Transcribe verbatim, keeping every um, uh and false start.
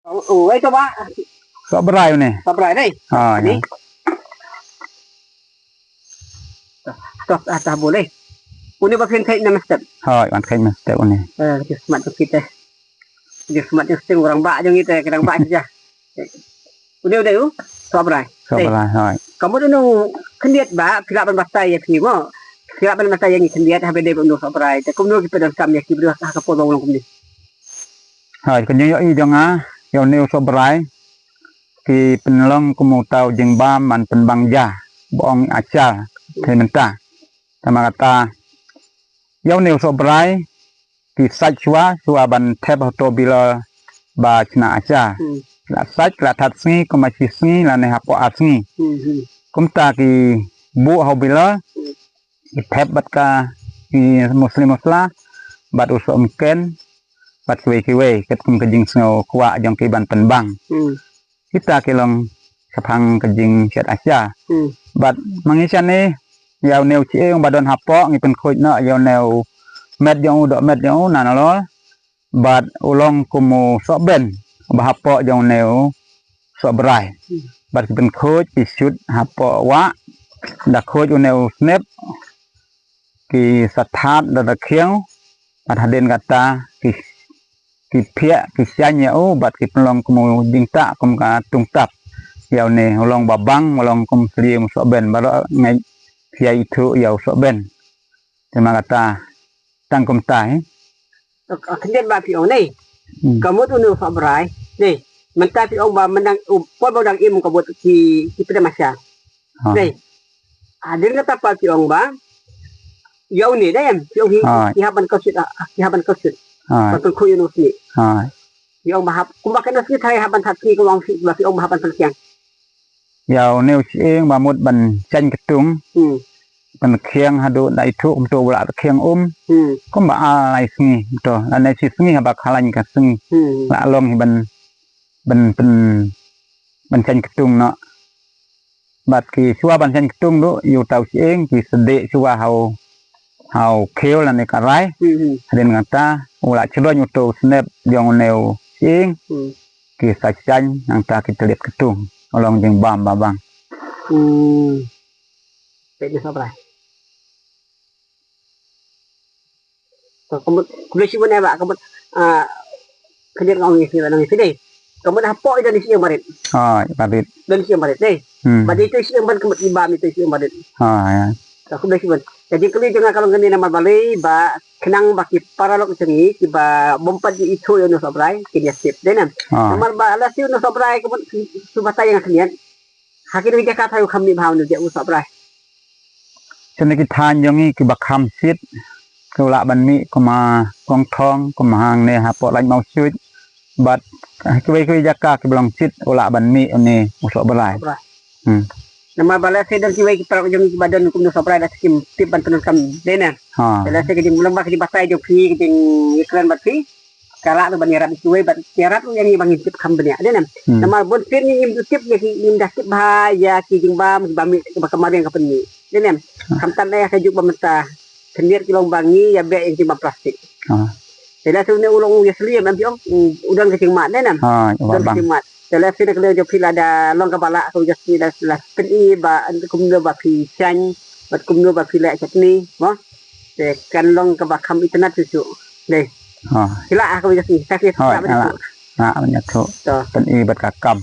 Oh, oh, ito ba? Sohbrai une. Sohbrai dei. Ha, ni. Ya. Stop, ah, ta boleh. Une ba phin thait na step. Ha, ban thait na step une. Eh, just mat kita. Just mat just ting orang ba jong kita, orang ba aja. Une, une, oh, sohbrai. Sohbrai, ha. Kamu tu nu khyndiat ba, phi lah ban batai ïa phi mo. Phi lah ban batai ïa ngi khyndiat, ha ba dei ba une sohbrai. Te kumno ki pyndonkam ïa ki briew ha ka por ba u long kumne. Ha, ka jingïohi jong nga ïa une u sohbrai, ki pynlong kum uta u jingbam ban pynbang ja ba ong ashar. Te mynta, tang ba kata ïa une u sohbrai, ki sait shuwa, shuwa ban thep ha uto u bilor ba shna ashar. Hmm. La sait, la that sngi, kumba shi sngi lane hapoh ar sngi. Hmm, hmm. Kumta ki buh ha u bilor, hmm, ki thep bad ka, ki musli musla, bad u soh mken, bad kiwei kiwei, katkum ka jingsngew kwah jong ki ban pynbang. Hmm. Kita ki long shaphang ka jingshet ashar. Hmm. Bad ma ngi shane, ïa une u shyieng ba don hapoh, ngi pynkhuid noh ïa une u met jong u, dohmet jong u, na nalor. Bad u long kum u sohben ba hapoh jong une u sohbrai. Hmm. Bad ki pynkhuid, ki shut hapoh wah, da khuid une u snep, ki sa that da da khiang, bad hadien kata ki, ki phiah, ki shaiñ ïa u, bad ki pynlong kum u jingtah, kum ka tungtap. Ïa une u long ba bang, u long kum sliang u sohben, baroh ngi ïa ithuh ïa u sohben. Te ma kata tang kumta, eh. Khyndiat ba phi ong ne. Hmm. Ka mut une u sohbrai. Ne. Mynta phi ong ba mynta u por ba dang im ka mut ki, ki pyndonkam ashar. Ha. Ne. Hadien kata pat phi ong ba ïa une dei em. Phi ong hi, ha, ki hap ban khuid, ah, ki hap ban khuid. Ha. Ban khuid ïa une u sngi. Ha. Phi ong ba hap, kumba kane u sngi tharai hap ban that sngi, kumba phi ong ba hap ban pynkhiang. Ïa une u shyieng ba mut ban shaiñ ktung. Hmm. Pynkhiang haduh da ithuh kumto ba la khiang um. Hmm. Kumba ar lai sngi kumto. Lane shi sngi haba khlaiñ ka sngi. Hmm. La long hi ban, ban, ban, ban shaiñ ktung noh. Bad ki shuwa ban shaiñ ktung ruh ïa uta u shyieng, ki sa dih shuwa ha u, ha u khiew lane ka rai. Hmm, hmm. Hadien kata u la shlur uto u snep jong une u shyieng. Hmm. Ki sa shaiñ, nangta ki tylliat ktung. U long jingbam ba bang. Hmm. Peit ne sohbrai. To, ka mut, khublei shibun eh ba, ka mut, ah, khyndiat nga ong ïa phi ba nang ïa phi dei. Ka mut hapoh i don i shyieng barit. Ha, barit. Don i shyieng barit dei. Hmm. Ba dei to i shyieng ban ka mut i bam i to i shyieng barit. Ha, ya. To, khublei shibun. Ka jingkylli jong nga ka long kane, namar balei ba khnang ba ki paralok jong ngi kiba bym pat ju ithuh ïa une u sohbrai kin ïa tip dei ne. Ha. Namar ba lehse une u sohbrai ka mut shu batai ïa nga khyndiat. Ha kine ki jaka thaw u kham mih bha une u sohbrai. Shane ki thaiñ jong ngi kiba kham shit, ki u lah ban mih kum ha Kongthong, kum hangne hapoh Laiñ Mawshuit. Bad kiwei kiwei jaka kiba long shit u lah ban mih une u sohbrai. Sohbrai. Hmm. Namar ba lehse don kiwei ki paralok jong ngi kiba don kum une u sohbrai lehse kim tip ban pyndonkam dei ne. Ha. Lehse ka jingmut ba ka jingbatai jong phi, ka jingïakren bad phi. Ka lah ruh ban ïarap ïa kiwei bad ïarap ruh ïa ngi ba ngin tip kham bniah dei ne. Hmm. Namar bun sien ngi ngim ju tip ïa ki, ngim da tip bha ïa ki jingbam kiba mih, kiba ka mariang ka pynmih dei ne. Hmm. Khamtam eh ha ka juk ba mynta khyndiat ki long ba ngi ïa beh ïa ki jingbam plastik. Ah. Te lehse une u long u ïaslem em phi ong, u don ka jingmad dei ne. Ah, u don ka jingmad. Te lehse na ka liang jong phi lada long kaba lah ka u ïaslem, la, la pyni ba kumno ba phi shaiñ bad kumno ba phi leh chutney mo. Te kan long kaba kham itynnad shuh shuh. Dei. Ha. Ki lah ha ka wei ka sngi, ka sngi. Hooid, lah ban ïathuh. Lah ban ïathuh. To. Pyni bad ka kam.